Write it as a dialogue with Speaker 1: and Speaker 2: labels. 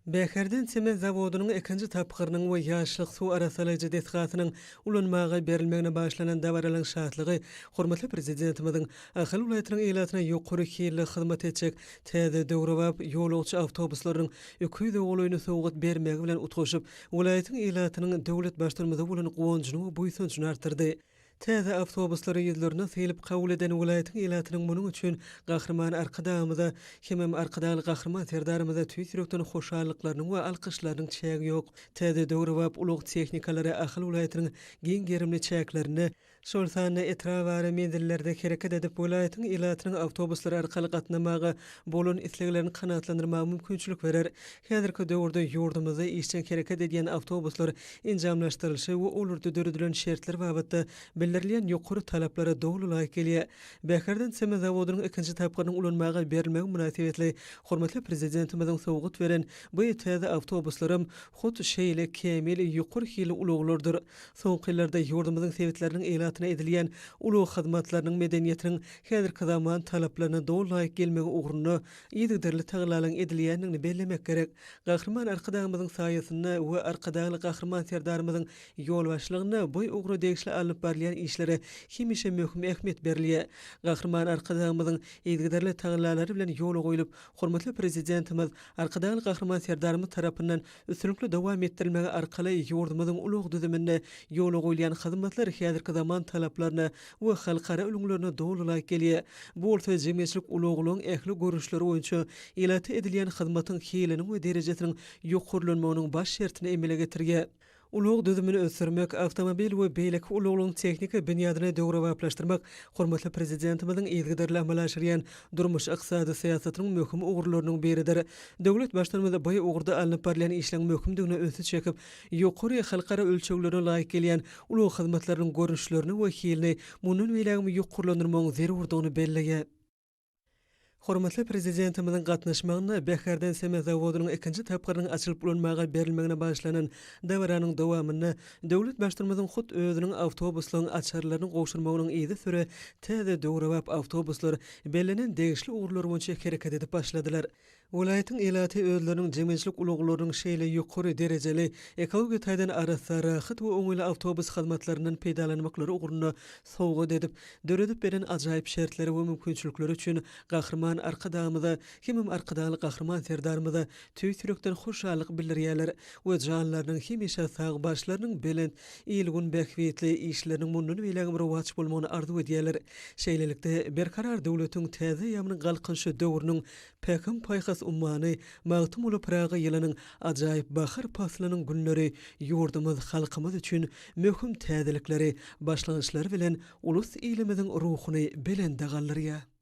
Speaker 1: Bäherden sement zawodynyň ikinji tapgyrynyň we Ýaşlyk suw arassalaýjy desgasynyň ulanmaga berilmegine bagyşlanan dabaralaryň şatlygy hormatly Prezidentimiziň Ahal welaýatynyň ilatyna ýokary hilli hyzmat etjek täze döwrebap ýolagçy awtobuslarynyň 200 golaýyny sowgat bermegi bilen utgaşyp, welaýatyň ilatynyň döwlet Baştutanymyza bolan guwanjyny we buýsanjyny artdyrdy. Täze awtobuslary ýüzlerine sylyp kabul eden welaýatyň ilatynyň munuň üçin Gahryman Arkadagymyza hemem Arkadagly Gahryman Serdarymyza tüýs ýürekden hoşallyklarynyň we alkyşlarynyň çägi ýok. Täze döwrebap ulag tehnikalary Ahal welaýatynyň giň gerimli çäklerinde, şol sanda etrabara menzillerde hereket edip, welaýatyň ilatynyň awtobuslar arkaly gatnamaga bolan isleglerini kanagatlandyrmaga mümkinçilik berer. Häzirki döwürde ýurdumyzda işjeň hereket edýän awtobuslar enjamlaşdyrylyşy we olarda döredilen şertler babatda bildirilýän ýokary talaplara doly laýyk gelýär. Bäherden sement zawodynyň ikinji tapgyrynyň ulanmaga berilmegi mynasybetli hormatly Prezidentimiziň sowgat beren bu täze awtobuslaram hut şeýle kämil, ýokary hilli ulaglardyr. Soňky ýyllarda ýurdumyzyň sebitleriniň ilatyna edilýän ulag hyzmatlarynyň medeniýetiniň häzirki zaman talaplaryna doly laýyk gelmegi ugrunda yzygiderli tagallalaryň edilýändigini bellemek gerek. Gahryman Arkadagymyzyň saýasynda we Arkadagly Gahryman Serdarymyzyň ýolbaşçylygynda bu ugra degişli alnyp barylýan işlere hemişe möhüm ähmiýet berilýär. Gahryman Arkadagymyzyň yzygiderli tagallalary bilen ýola goýlup, hormatly Prezidentimiz Arkadagly Gahryman Serdarymyz tarapyndan üstünlikli dowam etdirilmegi arkaly ýurdumyzyň ulag düzüminde ýola goýulýan hyzmatlar häzirki zaman talaplaryna we halkara ülňülerine doly laýyk gelýär. Bu bolsa jemgyýetçilik ulaglaryň ähli görnüşleri boýunça ilata edilýän hyzmatyň hiliniň we derejesiniň ýokarlanmagynyň baş şertini emele getirýär. Ulag düzümini ösdürmek, awtomobil we beýleki ulaglaryň tehniki binýadyny döwrebaplaşdyrmak hormatly Prezidentimiziň yzygiderli amala aşyrýan durmuş-ykdysady syýasatynyň möhüm ugurlarynyň biridir. Döwlet Baştutanymyz bu ugurda alnyp barylýan işleň möhümdigine ünsi çekip, ýokary halkara ölçeglerine laýyk gelýän ulag hyzmatlarynyň görnüşlerini we hilini mundan beýlägem ýokarlandyrmagyň zerurdygyny belleýär. Hormatly Prezidentimiziň gatnaşmagynda Bäherden sement zawodynyň ikinji tapgyrynyň açylyp ulanmaga berilmegine bagyşlanan dabaranyň dowamynda döwlet Baştutanymyzyň hut özüniň awtobuslaryň açarlaryny gowşurmagynyň yzysüre täze döwrebap awtobuslar bellenen degişli ugurlar boýunça hereket edip başladylar. Welaýatyň ilaty özleriniň jemgyýetçilik ulaglarynyň şeýle ýokary derejeli, ekologiýa taýdan arassa, rahat we oňaýly awtobus hyzmatlaryndan peýdalanmaklary ugrunda sowgat edip, döredip beren ajaýyp şertleri we mümkinçilikleri üçin Gahryman Arkadagymyza hemem Arkadagly Gahryman Serdarymyza tüýs ýürekden hoşallyk bildirýärler we janlarynyň hemişe sag, başlarynyň belent, il-gün bähbitli işleriniň mundan beýlägem rowaç bolmagyny arzuw edýärler. Şeýlelikde, Berkarar döwletiň täze eýýamynyň Galkynyşy döwrüniň Pähim-paýhas ummany Magtymguly Pyragy ýylynyň ajaýyp bahar paslynyň günleri ýurdumyz, halkymyz üçin möhüm täzelikleri, başlangyçlary bilen ulus-ilimiziň ruhuny belende galdyrýar.